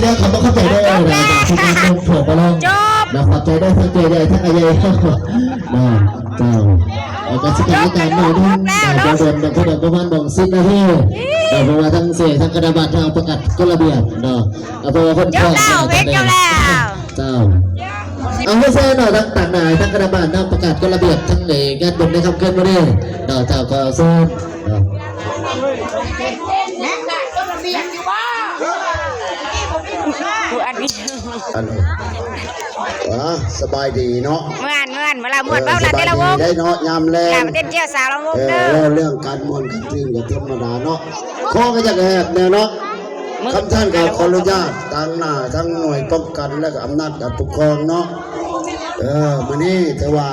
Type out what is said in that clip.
ແລ້ວ ຂອບພະຄຸນເດີ ຈາກທີມງານໜຸ່ມຖົວປະລອງ ຈົບ ນະ ຂອບໃຈເດີ ທັງເຈ້ໃຫຍ່ ທັງອາໃຫຍ່ ນະ ເຈົ້າ ແລ້ວກໍຊິເປັນລາຍການໜ້ອຍໜຶ່ງ ນະ ຈະເດີນມາເຖິງປະມານໝ່ອງສິບນາທີ ນະ ເພາະວ່າທາງເຊ ທາງຄະນະບານເຮົາປະກາດກົດລະບຽບເນາະ ເພາະວ່າເພິ່ນພ້ອມແລ້ວ ເຈົ້າ ເຮັດຢູ່ແລ້ວ ເຈົ້າ ເອົາ ໃຫ້ແຊເນາະ ທາງຕາງໜ້າ ທາງຄະນະບານເນາະ ປະກາດກົດລະບຽບທາງໃນງານບຸນໃນຄ່ຳຄືນມື້ນີ້ເນາະ ເຈົ້າ ຂໍເຊີນເນາະ. ຜູ້ອັດວິດີໂອ ອັນ ອ່າ ສະບາຍດີເນາະ ມ່ວນ ມ່ວນ ເວລາມ່ວນ ເອີ ເວົ້າລະແຕ່ລະວົງ ສະບາຍດີໄດ໋ເນາະ ຍາມແລງ ຢ່າມາເຕັ້ນກ່ຽວສາວລະວົງ ເອີ ເດີ ເວົ້າເລື່ອງການມ່ວນການຊື່ນກໍທຳມະດາເນາະ ຄໍກໍຢາກແຫບແດ່ເນາະ ຄັນຊັ້ນກໍຂໍອະນຸຍາດ ທາງໜ້າ ທາງໜ່ວຍປ້ອງກັນ ແລະກໍອຳນາດການປົກຄອງເນາະ ເອີ ມື້ນີ້ຖືວ່າ